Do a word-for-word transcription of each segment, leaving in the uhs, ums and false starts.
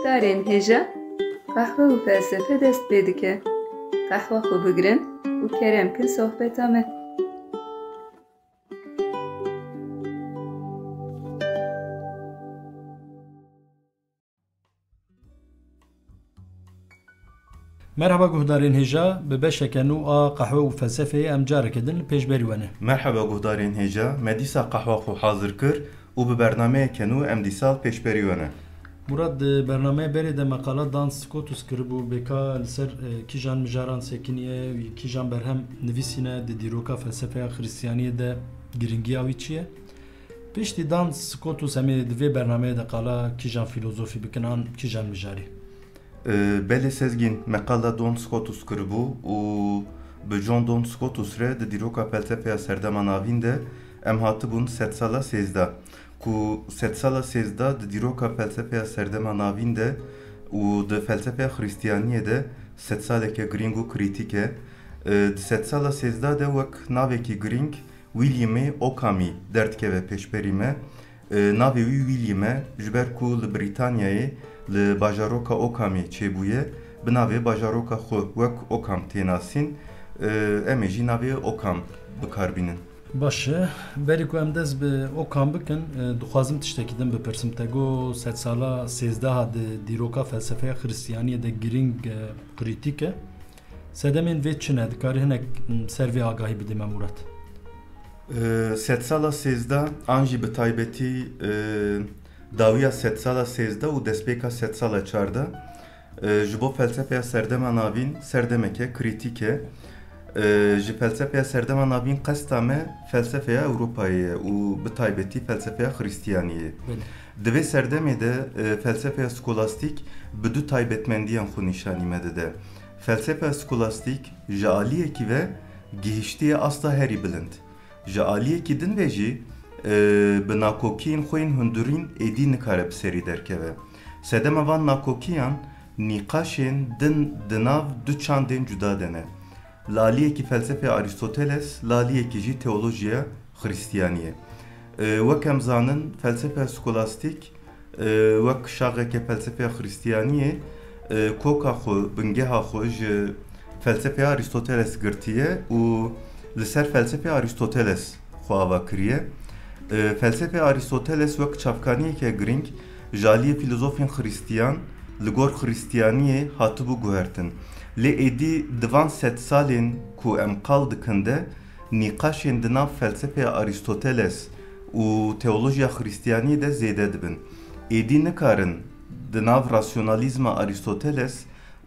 Darên hêja, qehwe û felsefe dest pê dike. Qehwa xwe bigirin û kerem kin sohbeta me. Merhaba guhdarên hêja, bi beşeke nû a qehwe û felsefeyê em careke din li pêşberî we ne. Merhaba guhdarên hêja, me dîsa qehwa xwe hazir kir û bi bernameyeke nû em dîsa li pêşberî we ne. Murat, di bernameya berê de me qala Dan Scotus kiribû, bêka li ser, e, kîjan mijaran sekiniye, wî kîjan berhem nivîsîne, di dîroka felsefeya Xristiyaniyê de giringiya wî çi ye? Piştî Dan Scotus em ê di vê bernameyê de qala kîjan fîlozofî bikin an kîjan mijarî? E, belê Sezgîn, me qala Don Scotus kiribû û bi John Don Scotus re di dîroka felsefeya serdema navîn de em hatibûn sedsala sêzdeh. Ku sedsala sêzdeh di dîroka felsefeya serdema navîn de û di felsefeya Xristiyaniyê de sedsaleke girîng û krîtîk e. E, di sedsala sêzdeh de wek navekî girîng Williamê Ockham-î derdikeve pêşberî me. E, navê wî William e, ji ber ku li Brîtanyayê li bajaroka Ockham-ê çêbûye, bi navê bajaroka xwe wek Ockham tê nasîn. E, em ê jî navê Ockham bi kar bînin. Baş e. Berî ku em dest bi Ockham bikin, e, dixwazim tiştekî din bipirsim. Te got sedsala sêzdeha di dîroka felsefeya Xristiyaniyê de girîng, e, krîtîk e. Sedemên vê çi ne? Dikarî hinek, m, ser vê agahî bidî me, Murat? E, sedsala sêzdeh an jî bi taybetî, e, dawiya sedsala sêzdeh û destpêka sedsala çardeh, e, ji bo felsefeya serdema navîn serdemeke krîtîk e. E, ji felsefeya serdema navîn qesta me felsefeya Ewropayê ye û bi taybetî felsefeya Xristiyaniyê. Belê. Di vê serdemê de, e, felsefeya skolastîk bi du taybetmendiyan xwe nîşanî me dide. Felsefeya skolastîk ji aliyekî ve gihiştiye asta herî bilind. Ji aliyekî din ve jî, e, bi nakokiyên xwe yên hundirîn êdî nikare bi serî derkeve. Sedema van nakokiyan nîqaşên din di nav du çandên cuda de ne. Li aliyekî felsefeya Arîstoteles, li aliyekî jî teolojiya Xristiyaniyê. E, wek em zanin, felsefeya skolastîk, e, wek şaxeke felsefeya Xristiyaniyê, e, koka xwe, bingeha xwe ji felsefeya Arîstoteles girtiye û li ser felsefeya Arîstoteles xwe ava kiriye. E, felsefeya Arîstoteles wek çavkaniyeke girîng ji aliyê fîlozofên Xristiyan li gor Xristiyaniyê hatibû guhertin. Lê êdî di van sedsalên ku em qal dikin de, nîqaşên di nav felsefeya Arîstoteles û teolojiya Xristiyaniyê de zêde dibin. Êdî nikarin di nav rasyonalîzma Arîstoteles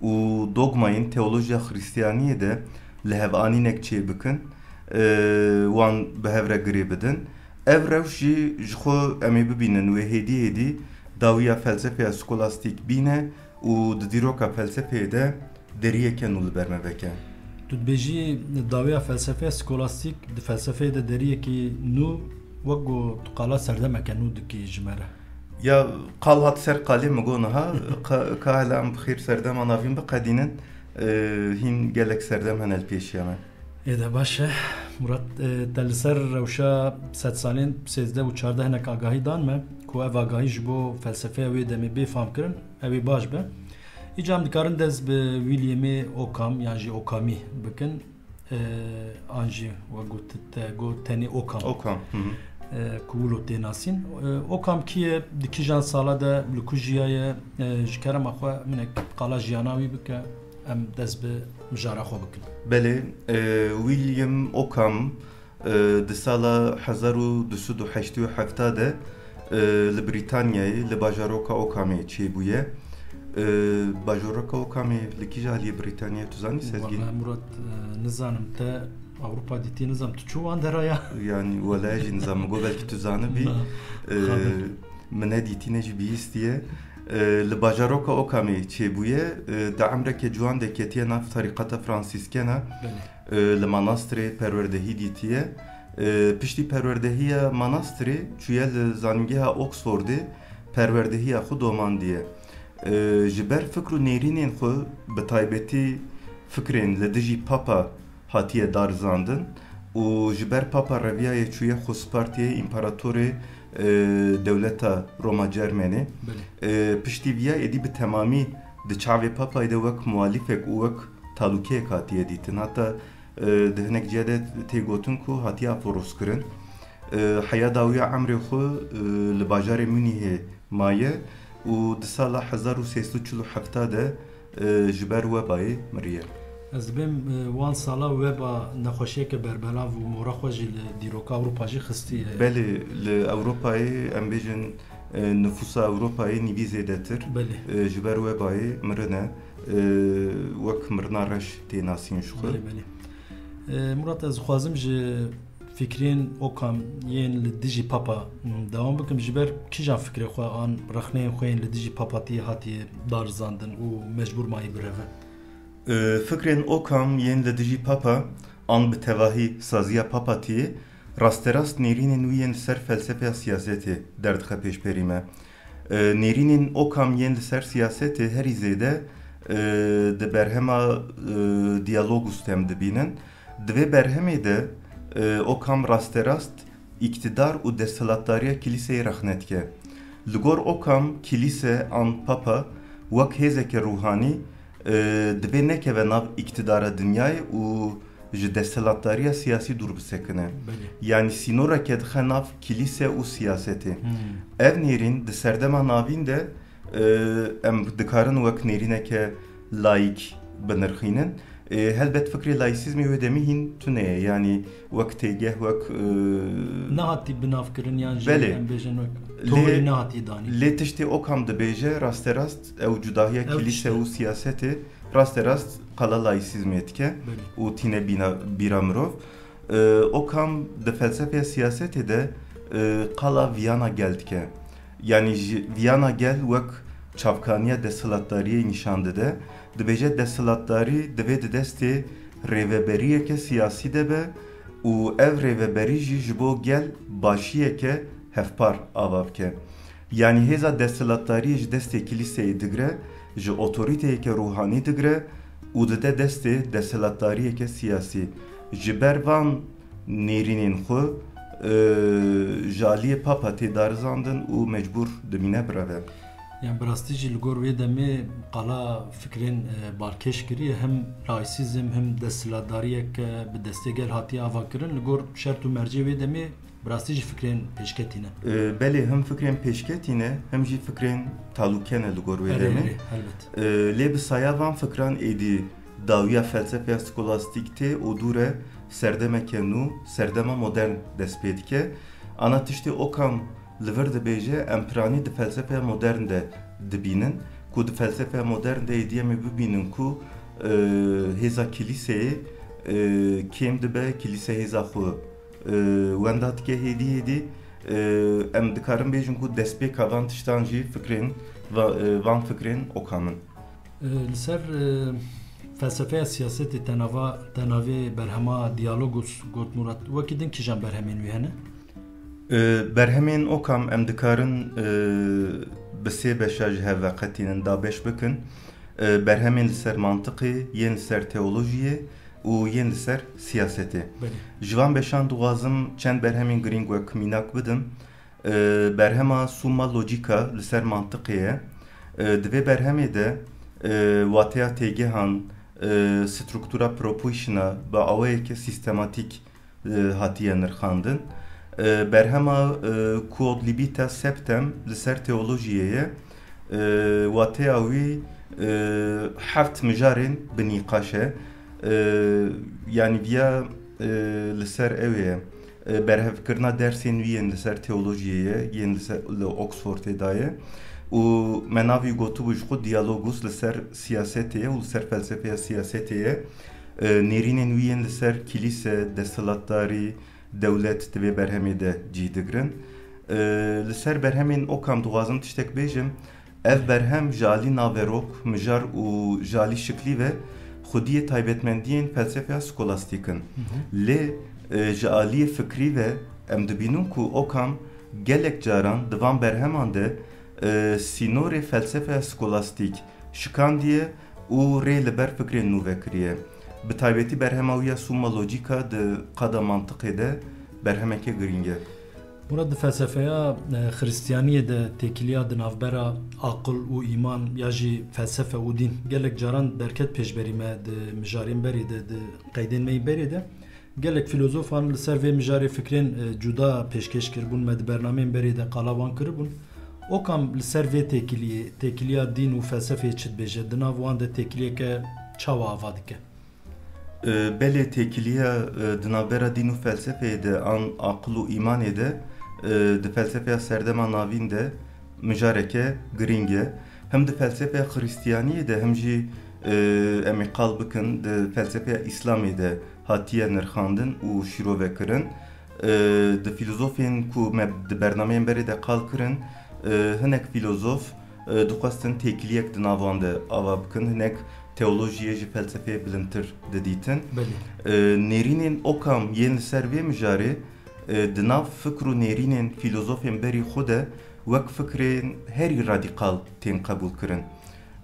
û dogmayên teolojiya Xristiyaniyê de lihevanînek çêbikin, e, wan bi hev re girê bidin. Ev rewş jî ji xwe em ê bibînin wê hêdî hêdî dawiya felsefeya skolastîk bîne û di dîroka felsefeyê de deriyeke nû li ber me veke. Tu dibêjî dawiya felsefeya skolastîk di felsefeyê de deriyekî nû, wek ku tu qala serdemeke nû dikî ji me re. Ya qal hat ser qalê min got niha, ka, ka hela em bi xêr serdema navîn biqedînin, e, hîn gelek serdem hene li pêşiya me. Ê de baş e. Murat, e, te li ser rewşa sedsalên sêzdeh û çardeh hinek agahî dan me, ku ev agahî ji bo felsefeya wê demê bê famkirin, ew ê baş be. Îca em dikarin dest bi Williamê Ockham yan jî Ockham-î bikin. E, an jî we got, te got tenê Ockham. Ockham, hı hı. E, ku wilo tê nasîn. E, Ockham kî ye, di kîjan sala de li ku jiyaye, e, ji kerema xwe minek qala jiyana wî bike, em dest bi mijara xwe bikin. Belê, e, William Ockham, e, di sala hezar û du sed û heştê û heft de, e, li Brîtanyayê, li bajaroka Ockham-ê çêbûye. E, bajaroka Ockham-ê li kîja aliyê Brîtanyayê tu zanî, Sezgîn? Wala Murat, e, nizanim te Ewropa dîtî, nizanim tu çû wan deraya? Yanî wala ez jî nizanim, go belkî tu zanibî. Na, e, xatir. Min nedîtîne jî bihîstiye. E, li bajaroka Ockham-ê çêbûye, e, di emreke ciwan de ketiye nav tarîqeta Fransîskena. Belê. E, li manastirê perwerdehî dîtiye. E, piştî perwerdehiya manastirê çûye li zanîngeha Oxfordê perwerdehiya xwe domandiye. E, ji ber fikr û nêrînên xwe, bi taybetî fikrên li dijî Papa hatiye darizandin û ji ber Papa reviyayê çûye xwe spartiye împaratorê e, dewleta Roma Cermenê. Belê. E, piştî viya êdî bi temamî di çavê Papayê de wek mualîfek û wek talûkeyek hatiye dîtin. Heta, e, di hinek ciya de tê gotin ku hatiye aforozkirin. E, heya dawiya emrê xwe, e, li bajarê Munîhê maye û di sala hezar û sê sed û çil û heft de, e, ji ber webayê miriye. Ez dibêm, e, wan sala weba nexweşiyeke berbelav û mora xwe jî li dîroka Ewropa jî xistiye. Belê, li Ewropayê, em bêjin, e, nifûsa Ewropayê nîvî zêdetir, Belê. e, ji ber webayê mirine, e, wek mirina reş tê nasîn ji xwe. Belê, belê. E, Murat, ez dixwazim ji fikrên Occam yên li dijî Papa, m, dewam bikim. Ji ber kîjan fikrê xwe an rexneyên xwe yên li dijî Papatiyê hatiye darizandin û mecbûr mayî bireve? E, fikrên Occam yên li dijî Papa an bi tevahî saziya Papatiyê rasterast nêrînên wî yên li ser felsefeya siyasetê derdixe pêşberî me. E, nêrînên Occam yên li ser siyasetê herî zêde, e, di berhema, e, Dialogus de em dibînin. Di vê berhemê de, e, Occam rasterast îktidar û desthilatdariya kilîseyê rexne dike. Li gor Occam, kilîse an papa wek hêzeke ruhanî, e, divê nekeve nav îktidara dinyayê û ji desthilatdariya siyasî dûr bisekine. Belê. Yanî sînoreke dixe nav kilîse û siyasetê. Hmm. Ev nêrîn di serdema navîn de, e, em dikarin wek nêrîneke layîk binirxînin. E, helbet fikrê laîsîzmê wê demî hîn tune ye. Yanî wek têgeh, wek, e, Nehatî binavkirin yan jî Belê. em bêjin wek Lê, tohî nehatî danî. lê tiştê Occam dibêje, rasterast ew cudahiya Ew kilîse tiştê. û siyasetê rasterast qala laîsîzmê dike Belê. û tîne bîna, bîra mirov. E, Occam di felsefeya siyasetê de, e, qala viyana gel dike. Yanî ji viyana gel wek çavkaniya desthilatdariyê nîşan dide. Dibêje desthilatdarî divê di destê rêveberiyeke siyasî de be û ev rêveberî jî ji bo gel başiyeke hevpar ava bike. Yanî hêza desthilatdariyê ji destê kilîseyê digire, ji otorîteyeke ruhanî digire û dide destê desthilatdariyeke siyasî. Ji ber van nêrînên xwe, e, ji aliyê Papa tê darizandin û mecbûr dimîne bireve. Yan bi rastî jî li gor wê demê qala fikrên, e, balkêş kiriye, hem laîsîzm hem desthilatdariyeke bi destê gel hatiye avakirin. Li gor şert û mercê wê demê bi rastî jî fikrên pêşketî ne. E, belê, hem fikrên pêşketî ne, hem jî fikrên talûke ne li gor wê Erê, demê. erê, helbet. E, lê bi saya van fikran êdî dawiya felsefeya skolastîk tê û dû re serdemeke nû, serdema modern dest pê dike. Ana tiştê Occam li vir dibêje, em piranî di felsefeya modern de dibînin, ku di felsefeya modern de êdî em ê bibînin ku, e, hêza kilîseyê, e, kêm dibe, kilîse hêza xwe, e, wenda dike hêdî hêdî, e, em dikarin bêjin ku destpêka van tiştan jî fikrên va-, e, van fikrên Occam in. E, li ser, e, felsefeya siyasetê te nava, te navê berhema Dialogus got Murat. Wekî din kîjan berhemên wî hene? E, berhemên Occam em dikarin, e, bi sê beşa ji hev veqetînin, dabeş bikin. E, berhemên li ser mantiqê, yên li ser teolojiyê û yên li ser siyasetê. Belê. Ji van beşan dixwazim çend berhemên girîng wek mînak bidim. E, berhema Summa Logica li ser mantiqê ye. E, di vê berhemê de, e, wateya têgehan, e, struktura proposition'a bi awayeke sîstematîk, e, hatiye nirxandin. E, berhema, e, Quod Libita Septem li ser teolojiyê ye. E, wateya wî, e, heft mijarên bi nîqaş e. E, yanî viya, e, li ser ew ê ye. E, berhevkirina dersên wî yên li ser teolojiyê ye, yên li ser, li Oxfordê daye. Û me navî gotibû ji xwe Dialogus li ser siyasetê ye û li ser felsefeya siyasetê ye. E, nêrînên wî yên li ser kilîse, desthilatdarî, dewlet di vê berhemê de cî digirin. E, li ser berhemên Occam dixwazim tiştek bêjim. Ev berhem ji alî naverok, mijar û ji alî şiklî ve xwediyê taybetmendiyên felsefeya skolastîk in. Hı hı. Lê, e, ji aliyê fikrî ve em dibînin ku Occam gelek caran di van berheman de, e, sînorê felsefeya skolastîk şikandiye û rê li ber fikrên nû vekiriye. Bi taybetî berhema wî ya Summa Logica di qada mantiqê de berhemeke girîng e. Murat, di felsefeya e, Xristiyaniyê de têkiliya di navbera aqil û îman ya jî felsefe û dîn gelek caran derket pêşberî me di mijarên berê de, di qeydên me yî berê de. Gelek filozofan li ser vê mijarê fikrên e, cuda pêşkêş kiribûn, me di bernameyên berê de qala wan kiribûn. Okam li ser vê têkiliyê, têkiliya dîn û felsefeyê çi dibêje? Di nav wan de têkiliyeke çawa ava dike? E, Belê têkiliya e, di navbera dîn û felsefeyê de an aqil û îmanê de e, di felsefeya serdema navîn de mijareke girîng e. Hem di felsefeya Xristiyaniyê de hem jî e, em ê qal bikin di felsefeya Îslamê de hatiye nirxandin û şîrove kirin. E, Di filozofên ku me di bernameyên berê de qal kirin, e, hinek filozof e, dixwestin têkiliyek di nav wan de ava bikin, hinek teolojiyê ji felsefeyê bilindtir didîtin. Belê. E, Nêrînên Okam yên li ser vê mijarê e, di nav fikr û nêrînên filozofên berî xwe de wek fikrên herî radîkal tên qebûl kirin.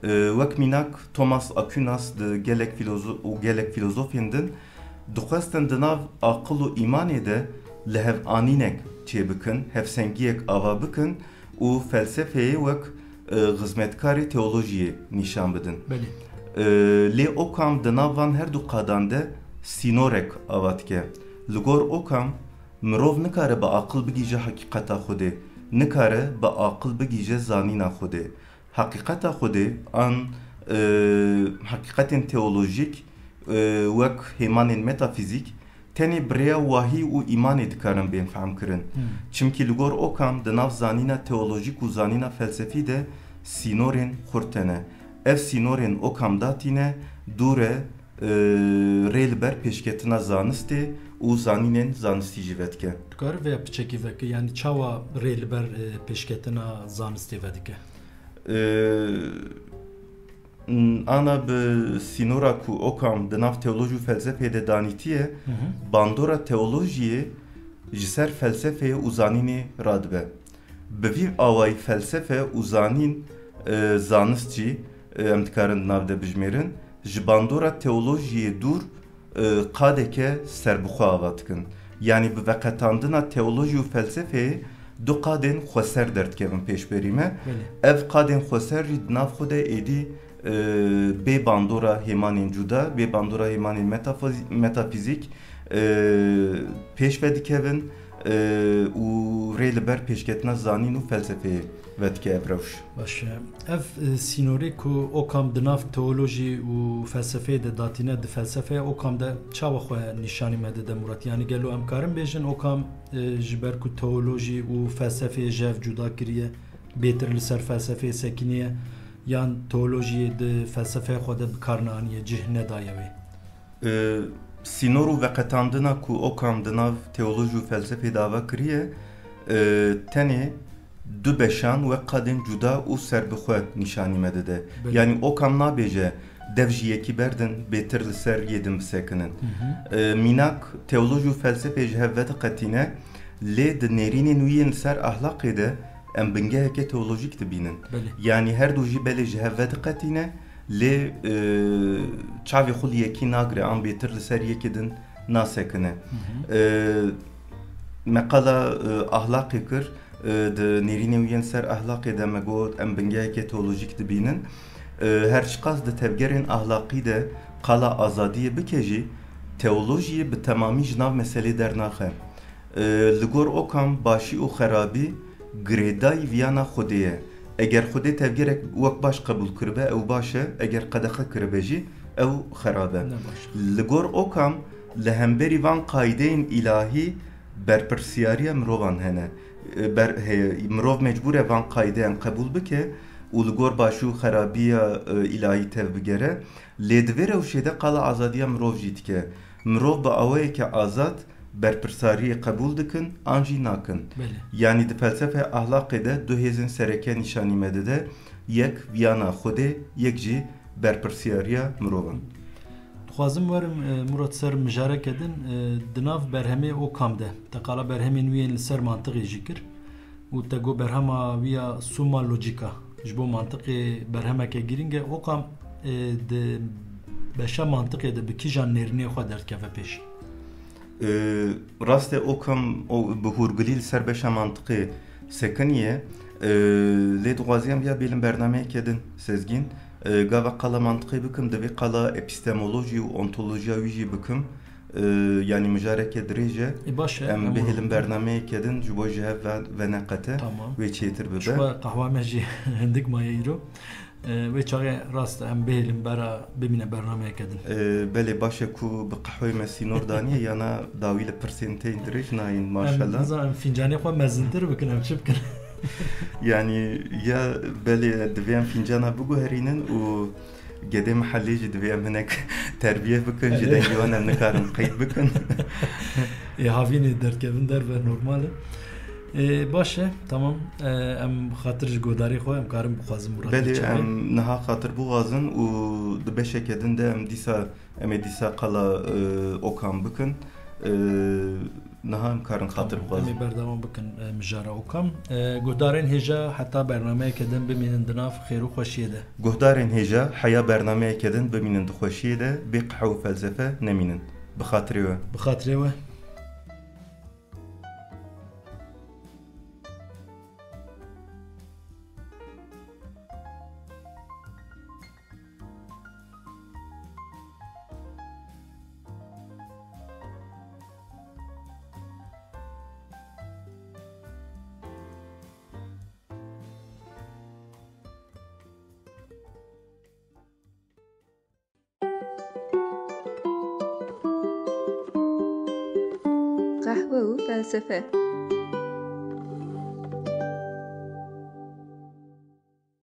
E, Wek mînak Thomas Aquinas di gelek filozo û gelek filozofên din dixwestin di nav aqil û îmanê de lihevanînek çêbikin, hevsengiyek ava bikin û felsefeyê wek e, xizmetkarê teolojiyê nîşan bidin. Belê. E, Lê Okam di nav van her du qadan de sînorek ava dike. Li gor Okam, mirov nikare bi aqil bigihîje heqîqeta Xwedê, nikare bi aqil bigihîje zanîna Xwedê. Heqîqeta Xwedê an e, heqîqetên teolojîk e, wek hêmanên metafîzîk tenê bi rêya wahî û îmanê dikarin bên fehmkirin. Hmm. Çimkî li gor Okam di nav zanîna teolojîk û zanîna felsefî de sînorên xurt hene. Ev sînorên Okam datîne dû re e, rê li ber pêşketina zanistê û zanînên zanistî jî vedike. Dikare vêya piçekî veke, yanî çawa rê li ber e, pêşketina zanistê vedike? E, Ana bi sînora ku Okam di nav teolojî û felsefeyê de danîtiye, bandora teolojiyê ji ser felsefeyê û zanînê radibe. Bi vî awayî felsefe û zanîn, e, zanist jî, e, em dikarin di nav de bijmêrin, ji bandora teolojiyê dûr e, qadeke serbixwe ava dikin. Yanî bi veqetandina teolojî û felsefeyê du qadên xweser derdikevin pêşberî me. Belê. Ev qadên xweser jî di nav xwe de êdî e, bê bandora hêmanên cuda, bê bandora hêmanên metafîz- metafîzîk e, pêş ve dikevin e, û rê li ber pêşketina zanîn û felsefeyê vedike ev rewş. Baş e. Ev e, sînorê ku Okam di nav teolojî û felsefeyê de datîne, di felsefeya Okam de çawa xwe nîşanî me dide, Murat? Yanî gelo em karin bêjin Okam e, ji ber ku teolojî û felsefeyê ji hev cuda kiriye, bêtir li ser felsefeyê sekiniye, yan teolojiyê di felsefeya xwe de bi kar neaniye, cih nedaye wê? E, Sînor û veqetandina ku Okam di nav teolojî û felsefê de ava kiriye, e, tenê du beşan wek qadên cuda û serbixwe nîşanî me dide. Belê. Yanî Okam nabêje dev ji yekî berdin, bêtir li ser yê din bisekinin. Hı hı. E, mînak teolojî û felsefê ji hev vediqetîne, lê di nêrînên wî yên li ser ahlaqê de em bingeheke teolojîk dibînin. Belê. Yanî her du jî belê ji hev vediqetîne, lê e, çavê xwe li yekî nagire, an bêtir li ser yekî din nasekine. Hı hı. E, me qala e, ahlaqê kir, e, di nêrînê wî yên ser ahlaqê de me got, em bingeheke teolojîk dibînin. E, her çiqas di tevgerên ahlaqî de qala azadiyê bike jî, teolojiyê bi temamî ji nav meselê dernaxe. E, Li gor Okam, başî û xerabî girêdayî viyana Xwedê ye. Eger Xwedê tevgerek wek baş qebûl kiribe, ew baş e, eger qedexe kiribe jî, ew xerab e. Ne baş. Li gor Okam, li hemberî van qaydeyên îlahî berpirsiyariya mirovan hene. E, ber, he, mirov mecbûr e van qaydeyan qebûl bike û li gor başî û xerabiya e, îlahî tevbigere. Lê di vê rewşê de qala azadiya mirov jî dike. Mirov bi awayeke azad berpirsariyê qebûl dikin an jî nakin. Belê. Yanî di felsefeya ahlaqê de du hêzên sereke nîşanî me dide, yek viyana Xwedê, yek jî berpirsiyariya mirovan. Dixwazim werim, e, Murat, ser mijareke din, e, di nav berhemê Okam de, te qala berhemên wî yên li ser mantiqê jî kir û te got berhema wî ya Summa Logica, ji bo mantiqê berhemeke girîng e. Okam, e, di beşa mantiqê de bi kîjan nêrînê xwe derdikeve pêş? Ee, Rast e, Occam o bi hûrgulî li ser beşa mantiqê sekiniye. Ee, lê dixwaziyam ya bêlim bernameyeke din, Sezgîn. Ee, gava qala mantiqê bikim, divê qala epistemolojî û ontolojiya wî jî bikim. Ee, Yanî mijareke dirêj e. E, baş e, Em em bihêlim bernameyeke din ji bo ji hev ve-, veneqete. Tamam. Wê çêtir bibe. Şuba qehwa me jî hindik maye îro. Ee, wê çaxê rast em bihêlin bera bimîne bernameyeke din. Ee, belê, baş e ku bi qehweyê me sînor daniye, yana dawî li pirsên te yên dirêj nayên, maşallah. Em nizanim, em fîncanê xwe mezintir bikin, em çi bikin? Yanî ya belê divê em fîncana biguherînin û gedê mehellê jî divê em hinek terbiye bikin, ji Erê. dengê wan em nikarin qeyd bikin. Ê, havînê derkevin derve normal e. Ê, baş e, tamam. Ê, em xatir ji godarê xwe em karin bixwazin Murat Belê, Çepê. Em niha xatir bixwazin û di beşeke din de em dîsa, em ê dîsa qala, e, Okan bikin. E, Niha em karin xatir Tamam, em bixwazin. ê berdewam bikin, e, mijara Okan. E, guhdarên hêja heta bernameyeke din bimînin di nav xêr û xweşiyê de. Guhdarên hêja heya bernameyeke din bimînin di xweşiyê de, bê qehwe û felsefe nemînin. Bi xatirê we. Bi xatirê we. Qehwe û felsefe.